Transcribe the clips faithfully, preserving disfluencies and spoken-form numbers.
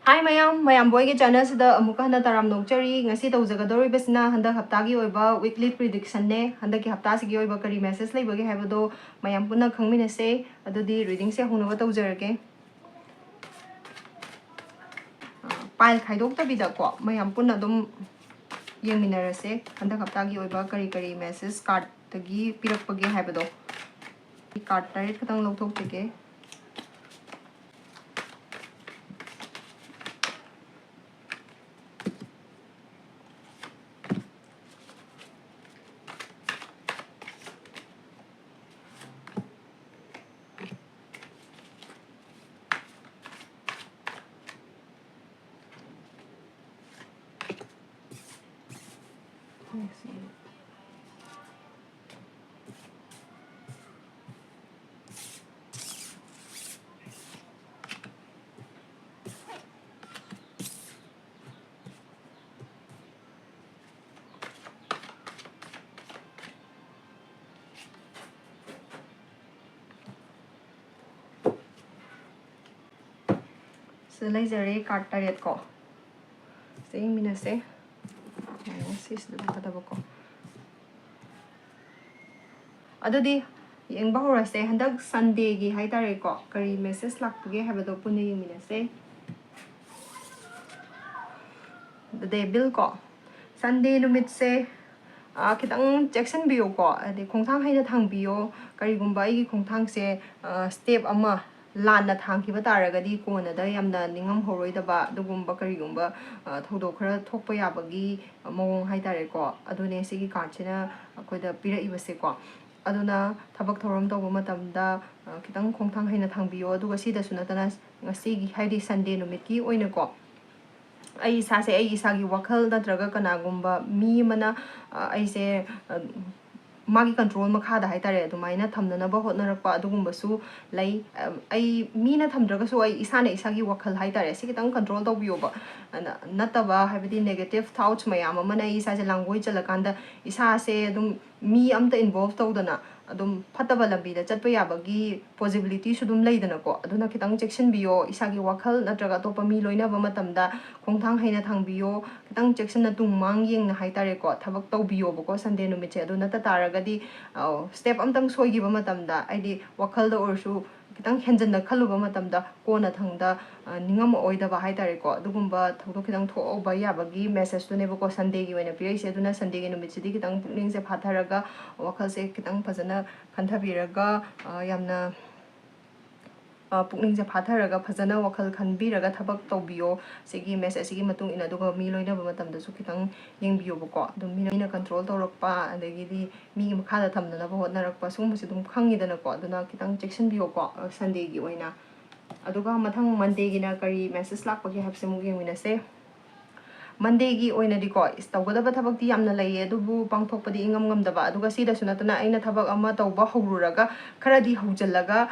Hi ꯃꯌꯥꯝ, ꯃꯌꯥꯝꯕꯨ ꯑꯩꯒꯤ channel ꯁꯤꯗ ꯑꯃꯨꯛꯀ ꯍꯟꯅ ꯇꯔꯥꯝꯅ ꯑꯣꯛꯆꯔꯤ꯫ ꯉꯁꯤ ꯇꯧꯖꯒꯗꯧꯔꯤꯕꯁꯤꯅ ꯍꯟꯗꯛ ꯍꯞꯇꯥꯒꯤ ꯑꯣꯏꯕ weekly prediction ꯅꯦ꯫ ꯍꯟꯗꯛꯀꯤ ꯍꯞꯇꯥꯁꯤꯒꯤ ꯑꯣꯏꯕ ꯀꯔꯤ message ꯂꯩꯕꯒꯦ ꯍꯥꯏꯕꯗꯣ ꯃꯌꯥꯝ ꯄꯨꯟꯅ ꯈꯪꯃꯤꯟꯅꯁꯦ꯫ ꯑꯗꯨꯗꯤ reading ꯁꯦ ꯍꯧꯅꯕ ꯇꯧꯖꯔꯒꯦ꯫ ꯑ, pile ꯈꯥꯏꯗꯣꯛꯇꯕꯤꯗꯀꯣ, ꯃꯌꯥꯝ ꯄꯨꯟꯅ ꯑꯗꯨꯝ ꯌꯦꯡꯃꯤꯟꯅꯔꯁꯦ꯫ ꯍꯟꯗꯛ ꯍꯞꯇꯥꯒꯤ ꯑꯣꯏꯕ ꯀꯔꯤ ꯀꯔꯤ message card ꯇꯒꯤ ꯄꯤꯔꯛꯄꯒꯦ ꯍꯥꯏꯕꯗꯣ꯫ Card ꯇꯔꯦꯠ ꯈꯛꯇꯪ ꯂꯧꯊꯣꯛꯆꯒꯦ꯫ ꯁꯤꯗ ꯂꯩꯖꯔꯦ card ꯇꯔꯦꯠ ꯀꯣ꯫ ꯁꯤꯗ ꯌꯦꯡꯃꯤꯟꯅꯁꯦ꯫ ꯁꯨꯃꯥꯏꯅ ꯁꯤꯁꯤꯗ ꯂꯥꯛꯀꯗꯕꯀꯣ꯫ ꯑꯗꯨꯗꯤ ꯌꯦꯡꯕ ꯍꯧꯔꯁꯦ꯫ ꯍꯟꯗꯛ Sunday ꯒꯤ ꯍꯥꯏꯇꯥꯔꯦꯀꯣ, ꯀꯔꯤ message ꯂꯥꯛꯄꯒꯦ ꯍꯥꯏꯕꯗꯣ ꯄꯨꯟꯅ ꯌꯦꯡꯃꯤꯟꯅꯁꯦ꯫ The Devil ꯀꯣ꯫ Sunday ꯅꯨꯃꯤꯠꯁꯦ, ꯑ, ꯈꯤꯇꯪ ꯆꯦꯛꯁꯤꯟꯕꯤꯌꯨꯀꯣ, ꯍꯥꯏꯗꯤ ꯈꯣꯡꯊꯥꯡ ꯍꯩꯅ ꯊꯥꯡꯕꯤꯌꯣ꯫ ꯀꯔꯤꯒꯨꯝꯕ ꯑꯩꯒꯤ ꯈꯣꯡꯊꯥꯡꯁꯦ, ꯑ, step ꯑꯃ ꯂꯥꯟꯅ ꯊꯥꯡꯈꯤꯕ ꯇꯥꯔꯒꯗꯤ ꯀꯣꯟꯅꯗ ꯌꯥꯝꯅ ꯅꯤꯡꯉꯝꯍꯧꯔꯣꯏꯗꯕ ꯑꯗꯨꯒꯨꯝꯕ ꯀꯔꯤꯒꯨꯝꯕ, ꯑ, ꯊꯧꯗꯣꯛ ꯈꯔ ꯊꯣꯛꯄ ꯌꯥꯕꯒꯤ ꯃꯑꯣꯡ ꯍꯥꯏꯇꯥꯔꯦꯀꯣ꯫ ꯑꯗꯨꯅꯦ ꯁꯤꯒꯤ card ꯁꯤꯅ ꯑꯩꯈꯣꯏꯗ ꯄꯤꯔꯛꯏꯕꯁꯦꯀꯣ꯫ ꯑꯗꯨꯅ ꯊꯕꯛ ꯊꯧꯔꯝ ꯇꯧꯕ ꯃꯇꯝꯗ, ꯑ, ꯈꯤꯇꯪ ꯈꯣꯡꯊꯥꯡ ꯍꯩꯅ ꯊꯥꯡꯕꯤꯌꯣ꯫ ꯑꯗꯨꯒ ꯁꯤꯗꯁꯨ ꯅꯠꯇꯅ ꯉꯁꯤꯒꯤ, ꯍꯥꯏꯗꯤ Sunday ꯅꯨꯃꯤꯠꯀꯤ ꯑꯣꯏꯅꯀꯣ, ꯑꯩ ꯏꯁꯥꯁꯦ, ꯑꯩ ꯏꯁꯥꯒꯤ ꯋꯥꯈꯜ ꯅꯠꯇ꯭ꯔꯒ ꯀꯅꯥꯒꯨꯝꯕ ꯃꯤ ꯑꯃꯅ, ꯑ, ꯑꯩꯁꯦ, ꯑ, ꯃꯥꯒꯤ control ꯃꯈꯥꯗ ꯍꯥꯏꯇꯥꯔꯦ, ꯑꯗꯨꯃꯥꯏꯅ ꯊꯝꯅꯅꯕ ꯍꯣꯠꯅꯔꯛꯄ ꯑꯗꯨꯒꯨꯝꯕꯁꯨ ꯂꯩ꯫ ꯑ, ꯑꯩ ꯃꯤꯅ ꯊꯝꯗ꯭ꯔꯒꯁꯨ ꯑꯩ ꯏꯁꯥꯅ ꯏꯁꯥꯒꯤ ꯋꯥꯈꯜ ꯍꯥꯏꯇꯥꯔꯦ, ꯁꯤ ꯈꯤꯇꯪ control ꯇꯧꯕꯤꯌꯣꯕ꯫ ꯑꯗ ꯅꯠꯇꯕ, ꯍꯥꯏꯕꯗꯤ negative thoughts ꯃꯌꯥꯝ ꯑꯃꯅ ꯑꯩ ꯏꯁꯥꯁꯦ ꯂꯥꯡꯒꯣꯏ ꯆꯜꯂꯀꯥꯟꯗ ꯏꯁꯥꯁꯦ ꯑꯗꯨꯝ ꯃꯤ ꯑꯝꯇ involve ꯇꯧꯗꯅ, ꯑꯗꯨꯝ ꯐꯠꯇꯕ ꯂꯝꯕꯤꯗ ꯆꯠꯄ ꯌꯥꯕꯒꯤ possibilityꯁꯨ ꯑꯗꯨꯝ ꯂꯩꯗꯅꯀꯣ꯫ ꯑꯗꯨꯅ ꯈꯤꯇꯪ ꯆꯦꯛꯁꯤꯟꯕꯤꯌꯣ, ꯏꯁꯥꯒꯤ ꯋꯥꯈꯜ ꯅꯠꯇ꯭ꯔꯒ ꯑꯇꯣꯞꯄ ꯃꯤ ꯂꯣꯏꯅꯕ ꯃꯇꯝꯗ ꯈꯣꯡꯊꯥꯡ ꯍꯩꯅ ꯊꯥꯡꯕꯤꯌꯣ꯫ ꯈꯤꯇꯪ ꯆꯦꯛꯁꯤꯟꯅ ꯇꯨꯡ ꯃꯥꯡ ꯌꯦꯡꯅ ꯍꯥꯏꯇꯥꯔꯦꯀꯣ, ꯊꯕꯛ ꯇꯧꯕꯤꯌꯣꯕꯀꯣ Sunday ꯅꯨꯃꯤꯠꯁꯦ꯫ ꯑꯗꯨ ꯅꯠꯇ ꯇꯥꯔꯒꯗꯤ step ꯑꯝꯇꯪ ꯁꯣꯏꯈꯤꯕ ꯃꯇꯝꯗ, ꯍꯥꯏꯗꯤ ꯋꯥꯈꯜꯗ ꯑꯣꯏꯔꯁꯨ ꯈꯤꯇꯪ ꯍꯦꯟꯖꯟꯅ ꯈꯜꯂꯨꯕ ꯃꯇꯝꯗ ꯀꯣꯟꯅ ꯊꯪꯗ ꯅꯤꯡꯉꯝꯃꯛꯑꯣꯏꯗꯕ ꯍꯥꯏꯇꯥꯔꯦꯀꯣ꯫ ꯑꯗꯨꯒꯨꯝꯕ ꯊꯧꯗꯣꯛ ꯈꯤꯇꯪ ꯊꯣꯛꯍꯧꯕ ꯌꯥꯕꯒꯤ messageꯇꯨꯅꯦꯕꯀꯣ Sundayꯒꯤ ꯑꯣꯏꯅ ꯄꯤꯔꯛꯏꯁꯦ꯫ ꯑꯗꯨꯅ Sundayꯒꯤ ꯅꯨꯃꯤꯠꯁꯤꯗꯤ ꯈꯤꯇꯪ ꯄꯨꯛꯅꯤꯡꯁꯦ ꯐꯥꯊꯔꯒ, ꯋꯥꯈꯜꯁꯦ ꯈꯤꯇꯪ ꯐꯖꯅ ꯈꯟꯊꯕꯤꯔꯒ, ꯌꯥꯝꯅ ꯄꯨꯛꯅꯤꯡꯁꯦ ꯐꯥꯊꯔꯒ ꯐꯖꯅ ꯋꯥꯈꯜ ꯈꯟꯕꯤꯔꯒ ꯊꯕꯛ ꯇꯧꯕꯤꯌꯣ꯫ ꯁꯤꯒꯤ message ꯑꯁꯤꯒꯤ ꯃꯇꯨꯡ ꯏꯟꯅ, ꯑꯗꯨꯒ ꯃꯤ ꯂꯣꯏꯅꯕ ꯃꯇꯝꯗꯁꯨ ꯈꯤꯇꯪ ꯌꯦꯡꯕꯤꯌꯣꯕꯀꯣ꯫ ꯑꯗꯨꯝ ꯃꯤꯅ, ꯃꯤꯅ control ꯇꯧꯔꯛꯄ, ꯑꯗꯒꯤꯗꯤ ꯃꯤꯒꯤ ꯃꯈꯥꯗ ꯊꯝꯅꯅꯕ ꯍꯣꯠꯅꯔꯛꯄ, ꯁꯤꯒꯨꯝꯕꯁꯦ ꯑꯗꯨꯝ ꯈꯪꯉꯤꯗꯅꯀꯣ꯫ ꯑꯗꯨꯅ ꯈꯤꯇꯪ ꯆꯦꯛꯁꯤꯟꯕꯤꯌꯣꯀꯣ Sundayꯒꯤ ꯑꯣꯏꯅ꯫ ꯑꯗꯨꯒ ꯃꯊꯪ Mondayꯒꯤꯅ ꯀꯔꯤ message ꯂꯥꯛꯄꯒꯦ ꯍꯥꯏꯕꯁꯦ ꯑꯃꯨꯛ ꯌꯦꯡꯃꯤꯟꯅꯁꯦ꯫ Mondayꯒꯤ ꯑꯣꯏꯅꯗꯤꯀꯣ, ꯏꯁ, ꯇꯧꯒꯗꯕ ꯊꯕꯛꯇꯤ ꯌꯥꯝꯅ ꯂꯩꯌꯦ, ꯑꯗꯨꯕꯨ ꯄꯥꯡꯊꯣꯛꯄꯗꯤ ꯏꯉꯝ ꯉꯝꯗꯕ꯫ ꯑꯗꯨꯒ ꯁꯤꯗꯁꯨ ꯅꯠꯇꯅ ꯑꯩꯅ ꯊꯕꯛ ꯑꯃ ꯇꯧꯕ ꯍꯧꯔꯨꯔꯒ ꯈꯔꯗꯤ ꯍꯧꯖꯤꯜꯂꯒ,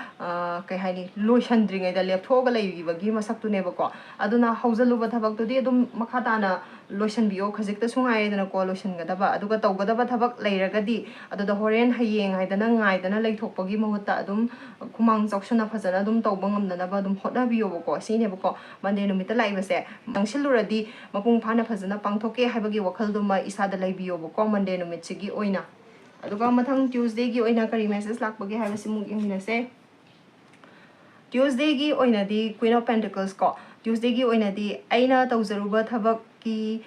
ꯀꯩ ꯍꯥꯏꯅꯤ, ꯂꯣꯏꯁꯟꯗ꯭ꯔꯤꯉꯩꯗ ꯂꯦꯞꯊꯣꯛꯑꯒ ꯂꯩꯈꯤꯕꯒꯤ ꯃꯁꯛꯇꯨꯅꯦꯕꯀꯣ꯫ ꯑꯗꯨꯅ ꯍꯧꯖꯤꯜꯂꯨꯕ ꯊꯕꯛꯇꯨꯗꯤ ꯑꯗꯨꯝ ꯃꯈꯥ ꯇꯥꯅ ꯂꯣꯏꯁꯟꯕꯤꯌꯣ, ꯈꯖꯤꯛꯇꯁꯨ ꯉꯥꯏꯔꯦꯗꯅꯀꯣ ꯂꯣꯏꯁꯟꯒꯗꯕ꯫ ꯑꯗꯨꯒ ꯇꯧꯒꯗꯕ ꯊꯕꯛ ꯂꯩꯔꯒꯗꯤ ꯑꯗꯨꯗ ꯍꯣꯔꯦꯟ ꯍꯌꯦꯡ ꯍꯥꯏꯗꯅ ꯉꯥꯏꯗꯅ ꯂꯩꯊꯣꯛꯄꯒꯤ ꯃꯍꯨꯠꯇ ꯑꯗꯨꯝ ꯈꯨꯃꯥꯡ ꯆꯥꯎꯁꯟꯅ ꯐꯖꯅ ꯑꯗꯨꯝ ꯇꯧꯕ ꯉꯝꯅꯅꯕ ꯑꯗꯨꯝ ꯍꯣꯠꯅꯕꯤꯌꯣꯕꯀꯣ꯫ ꯁꯤꯅꯦꯕꯀꯣ Monday ꯅꯨꯃꯤꯠꯇ ꯂꯥꯛꯏꯕꯁꯦ꯫ ꯆꯪꯁꯤꯜꯂꯨꯔꯗꯤ ꯃꯄꯨꯡ ꯐꯥꯅ ꯐꯖꯅ ꯄꯥꯡꯊꯣꯛꯀꯦ ꯍꯥꯏꯕꯒꯤ ꯋꯥꯈꯜꯗꯨꯃ ꯏꯁꯥꯗ ꯂꯩꯕꯤꯌꯣꯕꯀꯣ Monday ꯅꯨꯃꯤꯠꯁꯤꯒꯤ ꯑꯣꯏꯅ꯫ ꯑꯗꯨꯒ ꯃꯊꯪ Tuesdayꯒꯤ ꯑꯣꯏꯅ ꯀꯔꯤ message ꯂꯥꯛꯄꯒꯦ ꯍꯥꯏꯕꯁꯤꯃꯨꯛ ꯌꯦꯡꯃꯤꯟꯅꯁꯦ꯫ Tuesdayꯒꯤ ꯑꯣꯏꯅꯗꯤ Queen of Pentacles ꯀꯣ, Tuesdayꯒꯤ ꯑꯣꯏꯅꯗꯤ ꯑꯩꯅ ꯇꯧꯖꯔꯨꯕ ꯊꯕꯛꯀꯤ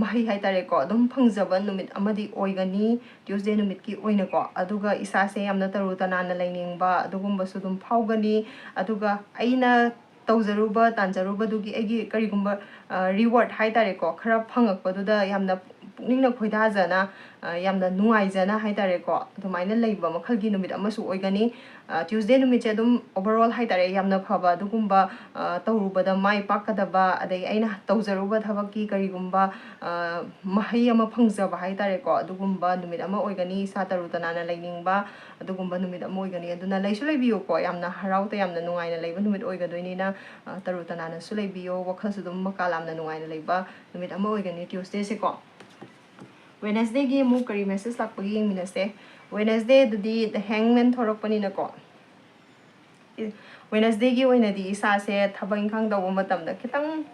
ꯃꯍꯩ ꯍꯥꯏꯇꯥꯔꯦꯀꯣ, ꯑꯗꯨꯝ ꯐꯪꯖꯕ ꯅꯨꯃꯤꯠ ꯑꯃꯗꯤ ꯑꯣꯏꯒꯅꯤ Tuesday ꯅꯨꯃꯤꯠꯀꯤ ꯑꯣꯏꯅꯀꯣ꯫ ꯑꯗꯨꯒ ꯏꯁꯥꯁꯦ ꯌꯥꯝꯅ ꯇꯔꯨ ꯇꯅꯥꯟꯅ ꯂꯩꯅꯤꯡꯕ ꯑꯗꯨꯒꯨꯝꯕꯁꯨ ꯑꯗꯨꯝ ꯐꯥꯎꯒꯅꯤ꯫ ꯑꯗꯨꯒ ꯑꯩꯅ ꯇꯧꯖꯔꯨꯕ, ꯇꯥꯟꯖꯔꯨꯕꯗꯨꯒꯤ ꯑꯩꯒꯤ ꯀꯔꯤꯒꯨꯝꯕ reward ꯍꯥꯏꯇꯥꯔꯦꯀꯣ, ꯈꯔ ꯐꯪꯉꯛꯄꯗꯨꯗ ꯌꯥꯝꯅ ꯄꯨꯛꯅꯤꯡꯅ ꯈꯣꯏꯗꯥꯖꯅ, ꯌꯥꯝꯅ ꯅꯨꯡꯉꯥꯏꯖꯅ ꯍꯥꯏꯇꯥꯔꯦꯀꯣ, ꯑꯗꯨꯃꯥꯏꯅ ꯂꯩꯕ ꯃꯈꯜꯒꯤ ꯅꯨꯃꯤꯠ ꯑꯃꯁꯨ ꯑꯣꯏꯒꯅꯤ꯫ Tuesday ꯅꯨꯃꯤꯠꯁꯦ ꯑꯗꯨꯝ overall ꯍꯥꯏꯇꯥꯔꯦ, ꯌꯥꯝꯅ ꯐꯕ ꯑꯗꯨꯒꯨꯝꯕ, ꯇꯧꯔꯨꯕꯗ ꯃꯥꯏ ꯄꯥꯛꯀꯗꯕ, ꯑꯗꯩ ꯑꯩꯅ ꯇꯧꯖꯔꯨꯕ ꯊꯕꯛꯀꯤ ꯀꯔꯤꯒꯨꯝꯕ ꯃꯍꯩ ꯑꯃ ꯐꯪꯖꯕ ꯍꯥꯏꯇꯥꯔꯦꯀꯣ, ꯑꯗꯨꯒꯨꯝꯕ ꯅꯨꯃꯤꯠ ꯑꯃ ꯑꯣꯏꯒꯅꯤ꯫ ꯏꯁꯥ ꯇꯔꯨ ꯇꯅꯥꯟꯅ ꯂꯩꯅꯤꯡꯕ ꯑꯗꯨꯒꯨꯝꯕ ꯅꯨꯃꯤꯠ ꯑꯃ ꯑꯣꯏꯒꯅꯤ꯫ ꯑꯗꯨꯅ ꯂꯩꯁꯨ ꯂꯩꯕꯤꯌꯨꯀꯣ, ꯌꯥꯝꯅ ꯍꯔꯥꯎ ꯇꯌꯥꯝꯅ ꯅꯨꯡꯉꯥꯏꯅ ꯂꯩꯕ ꯅꯨꯃꯤꯠ ꯑꯣꯏꯒꯗꯣꯏꯅꯤꯅ, ꯇꯔꯨ ꯇꯅꯥꯟꯅꯁꯨ ꯂꯩꯕꯤꯌꯣ, ꯋꯥꯈꯜꯁꯨ ꯑꯗꯨꯝ ꯃꯀꯥ ꯂꯥꯝꯅ ꯅꯨꯡꯉꯥꯏꯅ ꯂꯩꯕ ꯅꯨꯃꯤꯠ ꯑꯃ ꯑꯣꯏꯒꯅꯤ Tuesdayꯁꯦꯀꯣ꯫ Wednesdayꯒꯤ ꯑꯃꯨꯛ ꯀꯔꯤ message ꯂꯥꯛꯄꯒꯦ ꯌꯦꯡꯃꯤꯟꯅꯁꯦ꯫ Wednesday ꯑꯗꯨꯗꯤ The Hangman ꯊꯣꯔꯛꯄꯅꯤꯅꯀꯣ, Wednesday ꯒꯤ ꯑꯣꯏꯅꯗꯤ ꯏꯁꯥꯁꯦ ꯊꯕꯛ ꯏꯪꯈꯥꯡ ꯇꯧꯕ ꯃꯇꯝꯗ ꯈꯤꯇꯪ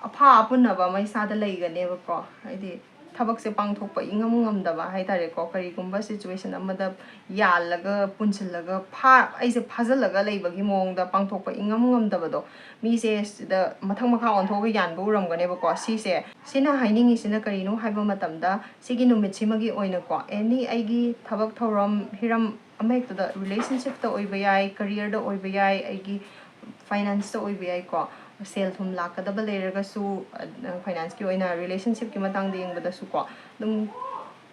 ꯑꯐꯥ ꯑꯄꯨꯟꯅꯕ ꯑꯃ ꯏꯁꯥꯗ ꯂꯩꯒꯅꯦꯕꯀꯣ꯫ ꯍꯥꯏꯗꯤ ꯊꯕꯛꯁꯦ ꯄꯥꯡꯊꯣꯛꯄ ꯏꯉꯝ ꯉꯝꯗꯕ ꯍꯥꯏꯇꯥꯔꯦꯀꯣ꯫ ꯀꯔꯤꯒꯨꯝꯕ situation ꯑꯃꯗ ꯌꯥꯜꯂꯒ, ꯄꯨꯟꯁꯤꯜꯂꯒ, ꯐꯥ-, ꯑꯩꯁꯦ ꯐꯥꯖꯤꯜꯂꯒ ꯂꯩꯕꯒꯤ ꯃꯑꯣꯡꯗ ꯄꯥꯡꯊꯣꯛꯄ ꯏꯉꯝ ꯉꯝꯗꯕꯗꯣ, ꯃꯤꯁꯦ ꯁꯤꯗ ꯃꯊꯛ ꯃꯈꯥ ꯑꯣꯟꯊꯣꯛꯑꯒ ꯌꯥꯟꯕ ꯎꯔꯝꯒꯅꯦꯕꯀꯣ꯫ ꯁꯤꯁꯦ, ꯁꯤꯅ ꯍꯥꯏꯅꯤꯡꯉꯤꯁꯤꯅ ꯀꯔꯤꯅꯣ ꯍꯥꯏꯕ ꯃꯇꯝꯗ, ꯁꯤꯒꯤ ꯅꯨꯃꯤꯠꯁꯤꯃꯒꯤ ꯑꯣꯏꯅꯀꯣ, any ꯑꯩꯒꯤ ꯊꯕꯛ ꯊꯧꯔꯝ, ꯍꯤꯔꯝ ꯑꯃꯍꯦꯛꯇꯗ, relationship ꯇ ꯑꯣꯏꯕ ꯌꯥꯏ, career ꯗ ꯑꯣꯏꯕ ꯌꯥꯏ, ꯑꯩꯒꯤ finance ꯇ ꯑꯣꯏꯕ ꯌꯥꯏꯀꯣ, ꯁꯦꯜ ꯊꯨꯝ ꯂꯥꯛꯀꯗꯕ ꯂꯩꯔꯒꯁꯨ, ꯑ, finance ꯀꯤ ꯑꯣꯏꯅ relationship ꯀꯤ ꯃꯇꯥꯡꯗ ꯌꯦꯡꯕꯗꯁꯨꯀꯣ, ꯑꯗꯨꯝ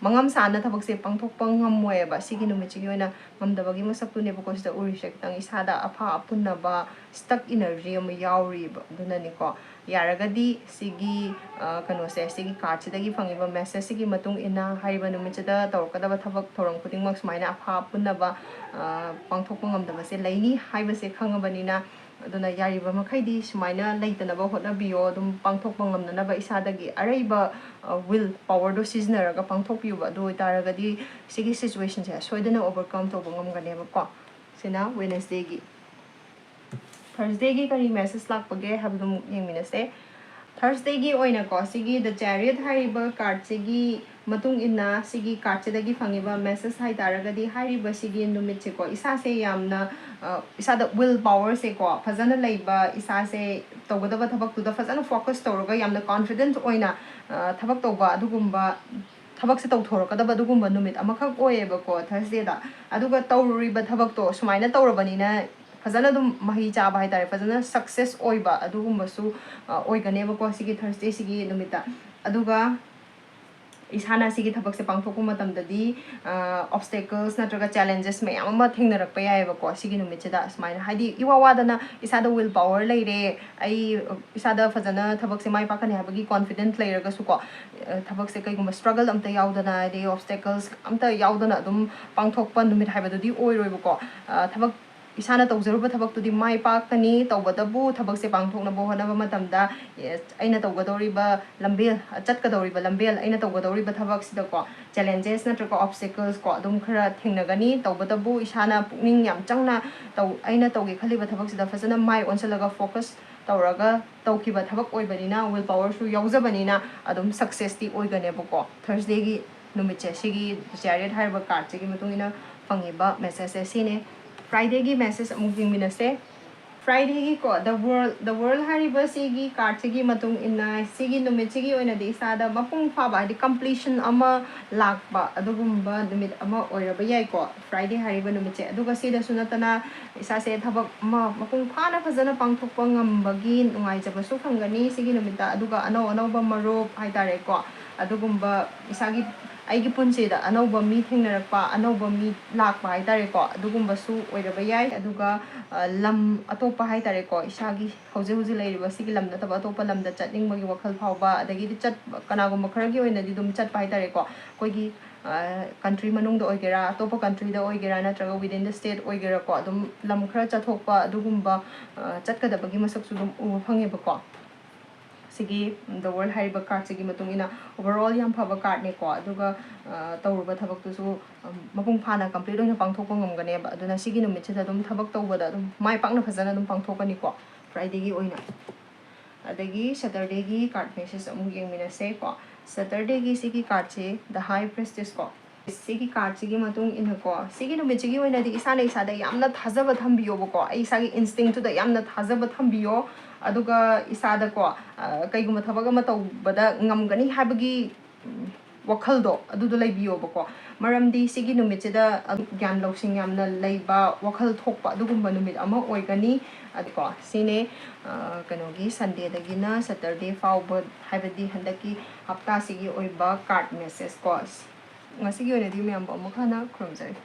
ꯃꯉꯝ ꯁꯥꯅ ꯊꯕꯛꯁꯦ ꯄꯥꯡꯊꯣꯛꯄ ꯉꯝꯃꯣꯏꯕ꯫ ꯁꯤꯒꯤ ꯅꯨꯃꯤꯠꯁꯤꯒꯤ ꯑꯣꯏꯅ ꯉꯝꯗꯕꯒꯤ ꯃꯁꯛꯇꯨꯅꯦꯕꯀꯣ ꯁꯤꯗ ꯎꯔꯤꯁꯦ꯫ ꯈꯤꯇꯪ ꯏꯁꯥꯗ ꯑꯐꯥ ꯑꯄꯨꯟꯅꯕ stuck energy ꯑꯃ ꯌꯥꯎꯔꯤꯕ, ꯑꯗꯨꯅꯅꯤꯀꯣ꯫ ꯌꯥꯔꯒꯗꯤ ꯁꯤꯒꯤ, ꯑ, ꯀꯩꯅꯣꯁꯦ, ꯁꯤꯒꯤ card ꯁꯤꯗꯒꯤ ꯐꯪꯉꯤꯕ message ꯁꯤꯒꯤ ꯃꯇꯨꯡ ꯏꯟꯅ ꯍꯥꯏꯔꯤꯕ ꯅꯨꯃꯤꯠꯁꯤꯗ ꯇꯧꯔꯛꯀꯗꯕ ꯊꯕꯛ ꯊꯧꯔꯝ ꯈꯨꯗꯤꯡꯃꯛ ꯁꯨꯃꯥꯏꯅ ꯑꯐꯥ ꯑꯄꯨꯟꯅꯕ, ꯑ, ꯄꯥꯡꯊꯣꯛꯄ ꯉꯝꯗꯕꯁꯦ ꯂꯩꯅꯤ ꯍꯥꯏꯕꯁꯦ ꯈꯪꯉꯕꯅꯤꯅ, ꯑꯗꯨꯅ ꯌꯥꯔꯤꯕ ꯃꯈꯩꯗꯤ ꯁꯨꯃꯥꯏꯅ ꯂꯩꯇꯅꯕ ꯍꯣꯠꯅꯕꯤꯌꯣ꯫ ꯑꯗꯨꯝ ꯄꯥꯡꯊꯣꯛꯄ ꯉꯝꯅꯅꯕ ꯏꯁꯥꯗꯒꯤ ꯑꯔꯩꯕ, ꯑ, will power ꯗꯣ ꯁꯤꯖꯤꯟꯅꯔꯒ ꯄꯥꯡꯊꯣꯛꯄꯤꯌꯨꯕ꯫ ꯑꯗꯨ ꯑꯣꯏꯇꯥꯔꯒꯗꯤ ꯁꯤꯒꯤ situation ꯁꯦ ꯁꯣꯏꯗꯅ overcome ꯇꯧꯕ ꯉꯝꯒꯅꯦꯕꯀꯣ꯫ ꯁꯤꯅ Wednesday ꯒꯤ꯫ Thursday ꯒꯤ ꯀꯔꯤ message ꯂꯥꯛꯄꯒꯦ ꯍꯥꯏꯕꯗꯨ ꯑꯃꯨꯛ ꯌꯦꯡꯃꯤꯟꯅꯁꯦ꯫ Thursday ꯒꯤ ꯑꯣꯏꯅꯀꯣ, ꯁꯤꯒꯤ The Chariot ꯍꯥꯏꯔꯤꯕ card ꯁꯤꯒꯤ ꯃꯇꯨꯡ ꯏꯟꯅ, ꯁꯤꯒꯤ card ꯁꯤꯗꯒꯤ ꯐꯪꯉꯤꯕ message ꯍꯥꯏ ꯇꯥꯔꯒꯗꯤ, ꯍꯥꯏꯔꯤꯕ ꯁꯤꯒꯤ ꯅꯨꯃꯤꯠꯁꯦꯀꯣ, ꯏꯁꯥꯁꯦ ꯌꯥꯝꯅ, ꯑ, ꯏꯁꯥꯗ will power ꯁꯦꯀꯣ, ꯐꯖꯅ ꯂꯩꯕ, ꯏꯁꯥꯁꯦ ꯇꯧꯒꯗꯕ ꯊꯕꯛꯇꯨꯗ ꯐꯖꯅ focus ꯇꯧꯔꯒ, ꯌꯥꯝꯅ confident ꯑꯣꯏꯅ, ꯑ, ꯊꯕꯛ ꯇꯧꯕ, ꯑꯗꯨꯒꯨꯝꯕ ꯊꯕꯛꯁꯦ ꯇꯧꯊꯣꯔꯛꯀꯗꯕ ꯑꯗꯨꯒꯨꯝꯕ ꯅꯨꯃꯤꯠ ꯑꯃꯈꯛ ꯑꯣꯏꯌꯦꯕꯀꯣ, Thursday ꯗ꯫ ꯑꯗꯨꯒ ꯇꯧꯔꯨꯔꯤꯕ ꯊꯕꯛꯇꯣ ꯁꯨꯃꯥꯏꯅ ꯇꯧꯔꯕꯅꯤꯅ, ꯐꯖꯅ ꯑꯗꯨꯝ ꯃꯍꯩ ꯆꯥꯕ ꯍꯥꯏꯇꯥꯔꯦ, ꯐꯖꯅ success ꯑꯣꯏꯕ ꯑꯗꯨꯒꯨꯝꯕꯁꯨ, ꯑ, ꯑꯣꯏꯒꯅꯦꯕꯀꯣ ꯁꯤꯒꯤ Thursday ꯁꯤꯒꯤ ꯅꯨꯃꯤꯠꯇ꯫ ꯑꯗꯨꯒ ꯏꯁꯥꯅ ꯁꯤꯒꯤ ꯊꯕꯛꯁꯦ ꯄꯥꯡꯊꯣꯛꯄ ꯃꯇꯝꯗꯗꯤ, ꯑ, obstacles ꯅꯠꯇ꯭ꯔꯒ challenges ꯃꯌꯥꯝ ꯑꯃ ꯊꯦꯡꯅꯔꯛꯄ ꯌꯥꯏꯑꯕꯀꯣ ꯁꯤꯒꯤ ꯅꯨꯃꯤꯠꯁꯤꯗ꯫ ꯁꯨꯃꯥꯏꯅ, ꯍꯥꯏꯗꯤ, ꯏꯋꯥ ꯋꯥꯗꯅ ꯏꯁꯥꯗ will power ꯂꯩꯔꯦ, ꯑꯩ ꯏꯁꯥꯗ ꯐꯖꯅ ꯊꯕꯛꯁꯦ ꯃꯥꯏ ꯄꯥꯛꯀꯅꯤ ꯍꯥꯏꯕꯒꯤ confident ꯂꯩꯔꯒꯁꯨꯀꯣ, ꯑ, ꯊꯕꯛꯁꯦ ꯀꯩꯒꯨꯝꯕ struggle ꯑꯝꯇ ꯌꯥꯎꯗꯅ, ꯑꯗꯩ obstacles ꯑꯝꯇ ꯌꯥꯎꯗꯅ ꯑꯗꯨꯝ ꯄꯥꯡꯊꯣꯛꯄ ꯅꯨꯃꯤꯠ ꯍꯥꯏꯕꯗꯨꯗꯤ ꯑꯣꯏꯔꯣꯏꯕꯀꯣ꯫ ꯑ, ꯊꯕꯛ ꯏꯁꯥꯅ ꯇꯧꯖꯔꯨꯕ ꯊꯕꯛꯇꯨꯗꯤ ꯃꯥꯏ ꯄꯥꯛꯀꯅꯤ꯫ ꯇꯧꯕꯇꯕꯨ ꯊꯕꯛꯁꯦ ꯄꯥꯡꯊꯣꯛꯅꯕ ꯍꯣꯠꯅꯕ ꯃꯇꯝꯗ, ꯑꯦ, ꯑꯩꯅ ꯇꯧꯒꯗꯧꯔꯤꯕ ꯂꯝꯕꯦꯜ, ꯆꯠꯀꯗꯧꯔꯤꯕ ꯂꯝꯕꯦꯜ, ꯑꯩꯅ ꯇꯧꯒꯗꯧꯔꯤꯕ ꯊꯕꯛꯁꯤꯗꯀꯣ, challenges ꯅꯠꯇ꯭ꯔꯒ obstacles ꯀꯣ ꯑꯗꯨꯝ ꯈꯔ ꯊꯦꯡꯅꯒꯅꯤ꯫ ꯇꯧꯕꯇꯕꯨ ꯏꯁꯥꯅ ꯄꯨꯛꯅꯤꯡ ꯌꯥꯝ ꯆꯪꯅ ꯇꯧ-, ꯑꯩꯅ ꯇꯧꯒꯦ ꯈꯜꯂꯤꯕ ꯊꯕꯛꯁꯤꯗ ꯐꯖꯅ ꯃꯥꯏ ꯑꯣꯟꯁꯤꯜꯂꯒ focus ꯇꯧꯔꯒ ꯇꯧꯈꯤꯕ ꯊꯕꯛ ꯑꯣꯏꯕꯅꯤꯅ, will powerꯁꯨ ꯌꯥꯎꯖꯕꯅꯤꯅ ꯑꯗꯨꯝ successꯇꯤ ꯑꯣꯏꯒꯅꯦꯕꯀꯣ꯫ Thursdayꯒꯤ ꯅꯨꯃꯤꯠꯁꯦ, ꯁꯤꯒꯤ Chariot ꯍꯥꯏꯔꯤꯕ cardꯁꯤꯒꯤ ꯃꯇꯨꯡ ꯏꯟꯅ ꯐꯪꯉꯤꯕ messageꯁꯦ ꯁꯤꯅꯦ꯫ Fridayꯒꯤ message ꯑꯃꯨꯛ ꯌꯦꯡꯃꯤꯟꯅꯁꯦ꯫ Fridayꯒꯤꯀꯣ, The World, The World ꯍꯥꯏꯔꯤꯕ ꯁꯤꯒꯤ cardꯁꯤꯒꯤ ꯃꯇꯨꯡ ꯏꯟꯅ, ꯁꯤꯒꯤ ꯅꯨꯃꯤꯠꯁꯤꯒꯤ ꯑꯣꯏꯅꯗꯤ ꯏꯁꯥꯗ ꯃꯄꯨꯡ ꯐꯥꯕ, ꯍꯥꯏꯗꯤ completion ꯑꯃ ꯂꯥꯛꯄ ꯑꯗꯨꯒꯨꯝꯕ ꯅꯨꯃꯤꯠ ꯑꯃ ꯑꯣꯏꯔꯕ ꯌꯥꯏꯀꯣ, Friday ꯍꯥꯏꯔꯤꯕ ꯅꯨꯃꯤꯠꯁꯦ꯫ ꯑꯗꯨꯒ ꯁꯤꯗꯁꯨ ꯅꯠꯇꯅ ꯏꯁꯥꯁꯦ ꯊꯕꯛ ꯑꯃ ꯃꯄꯨꯡ ꯐꯥꯅ ꯐꯖꯅ ꯄꯥꯡꯊꯣꯛꯄ ꯉꯝꯕꯒꯤ ꯅꯨꯡꯉꯥꯏꯖꯕꯁꯨ ꯐꯪꯒꯅꯤ ꯁꯤꯒꯤ ꯅꯨꯃꯤꯠꯇ꯫ ꯑꯗꯨꯒ ꯑꯅꯧ ꯑꯅꯧꯕ ꯃꯔꯨꯞ ꯍꯥꯏꯇꯥꯔꯦꯀꯣ, ꯑꯗꯨꯒꯨꯝꯕ ꯏꯁꯥꯒꯤ, ꯑꯩꯒꯤ ꯄꯨꯟꯁꯤꯗ ꯑꯅꯧꯕ ꯃꯤ ꯊꯦꯡꯅꯔꯛꯄ, ꯑꯅꯧꯕ ꯃꯤ ꯂꯥꯛꯄ ꯍꯥꯏꯇꯥꯔꯦꯀꯣ, ꯑꯗꯨꯒꯨꯝꯕꯁꯨ ꯑꯣꯏꯔꯕ ꯌꯥꯏ꯫ ꯑꯗꯨꯒ, ꯑ, ꯂꯝ ꯑꯇꯣꯞꯄ ꯍꯥꯏꯇꯥꯔꯦꯀꯣ, ꯏꯁꯥꯒꯤ ꯍꯧꯖꯤꯛ ꯍꯧꯖꯤꯛ ꯂꯩꯔꯤꯕ ꯁꯤꯒꯤ ꯂꯝ ꯅꯠꯇꯕ ꯑꯇꯣꯞꯄ ꯂꯝꯗ ꯆꯠꯅꯤꯡꯕꯒꯤ ꯋꯥꯈꯜ ꯐꯥꯎꯕ, ꯑꯗꯒꯤꯗꯤ ꯆꯠ-, ꯀꯅꯥꯒꯨꯝꯕ ꯈꯔꯒꯤ ꯑꯣꯏꯅꯗꯤ ꯑꯗꯨꯝ ꯆꯠꯄ ꯍꯥꯏꯇꯥꯔꯦꯀꯣ, ꯑꯩꯈꯣꯏꯒꯤ, ꯑ, country ꯃꯅꯨꯡꯗ ꯑꯣꯏꯒꯦꯔꯥ, ꯑꯇꯣꯞꯄ countryꯗ ꯑꯣꯏꯒꯦꯔꯥ, ꯅꯠꯇ꯭ꯔꯒ within the state ꯑꯣꯏꯒꯦꯔꯥꯀꯣ, ꯑꯗꯨꯝ ꯂꯝ ꯈꯔ ꯆꯠꯊꯣꯛꯄ ꯑꯗꯨꯒꯨꯝꯕ, ꯑ, ꯆꯠꯀꯗꯕꯒꯤ ꯃꯁꯛꯁꯨ ꯑꯗꯨꯝ ꯎꯕ ꯐꯪꯉꯦꯕꯀꯣ꯫ ꯁꯤꯒꯤ The World ꯍꯥꯏꯔꯤꯕ cardꯁꯤꯒꯤ ꯃꯇꯨꯡ ꯏꯟꯅ overall ꯌꯥꯝ ꯐꯕ cardꯅꯦꯀꯣ꯫ ꯑꯗꯨꯒ, ꯑ, ꯇꯧꯔꯨꯕ ꯊꯕꯛꯇꯨꯁꯨ, ꯎꯝ, ꯃꯄꯨꯡ ꯐꯥꯅ complete ꯑꯣꯏꯅ ꯄꯥꯡꯊꯣꯛꯄ ꯉꯝꯒꯅꯦꯕ꯫ ꯑꯗꯨꯅ ꯁꯤꯒꯤ ꯅꯨꯃꯤꯠꯁꯤꯗ ꯑꯗꯨꯝ ꯊꯕꯛ ꯇꯧꯕꯗ ꯑꯗꯨꯝ ꯃꯥꯏ ꯄꯥꯛꯅ ꯐꯖꯅ ꯑꯗꯨꯝ ꯄꯥꯡꯊꯣꯛꯀꯅꯤꯀꯣ, Fridayꯒꯤ ꯑꯣꯏꯅ꯫ ꯑꯗꯒꯤ Saturdayꯒꯤ card message ꯑꯃꯨꯛ ꯌꯦꯡꯃꯤꯟꯅꯁꯦꯀꯣ꯫ Saturdayꯒꯤ ꯁꯤꯒꯤ cardꯁꯦ The High Priestess ꯀꯣ꯫ ꯁꯤꯒꯤ cardꯁꯤꯒꯤ ꯃꯇꯨꯡ ꯏꯟꯅꯀꯣ, ꯁꯤꯒꯤ ꯅꯨꯃꯤꯠꯁꯤꯒꯤ ꯑꯣꯏꯅꯗꯤ ꯏꯁꯥꯅ ꯏꯁꯥꯗ ꯌꯥꯝꯅ ꯊꯥꯖꯕ ꯊꯝꯕꯤꯌꯣꯕꯀꯣ꯫ ꯑꯩ ꯏꯁꯥꯒꯤ instinctꯇꯨꯗ ꯌꯥꯝꯅ ꯊꯥꯖꯕ ꯊꯝꯕꯤꯌꯣ꯫ ꯑꯗꯨꯒ ꯏꯁꯥꯗꯀꯣ, ꯑ, ꯀꯩꯒꯨꯝꯕ ꯊꯕꯛ ꯑꯃ ꯇꯧꯕꯗ ꯉꯝꯒꯅꯤ ꯍꯥꯏꯕꯒꯤ, ꯎꯝ, ꯋꯥꯈꯜꯗꯣ ꯑꯗꯨꯗꯣ ꯂꯩꯕꯤꯌꯣꯕꯀꯣ꯫ ꯃꯔꯝꯗꯤ ꯁꯤꯒꯤ ꯅꯨꯃꯤꯠꯁꯤꯗ, ꯑ, ꯒ꯭ꯌꯥꯟ ꯂꯧꯁꯤꯡ ꯌꯥꯝꯅ ꯂꯩꯕ, ꯋꯥꯈꯜ ꯊꯣꯛꯄ ꯑꯗꯨꯒꯨꯝꯕ ꯅꯨꯃꯤꯠ ꯑꯃ ꯑꯣꯏꯒꯅꯤ꯫ ꯑꯗꯨꯀꯣ, ꯁꯤꯅꯦ, ꯑ, ꯀꯩꯅꯣꯒꯤ Sundayꯗꯒꯤꯅ Saturday ꯐꯥꯎꯕ, ꯍꯥꯏꯕꯗꯤ ꯍꯟꯗꯛꯀꯤ ꯍꯞꯇꯥꯁꯤꯒꯤ ꯑꯣꯏꯕ card message ꯀꯣ꯫ ꯉꯁꯤꯒꯤ ꯑꯣꯏꯅꯗꯤ ꯃꯌꯥꯝꯕꯨ ꯑꯃꯨꯛ ꯍꯟꯅ ꯈꯨꯔꯨꯝꯖꯔꯤ꯫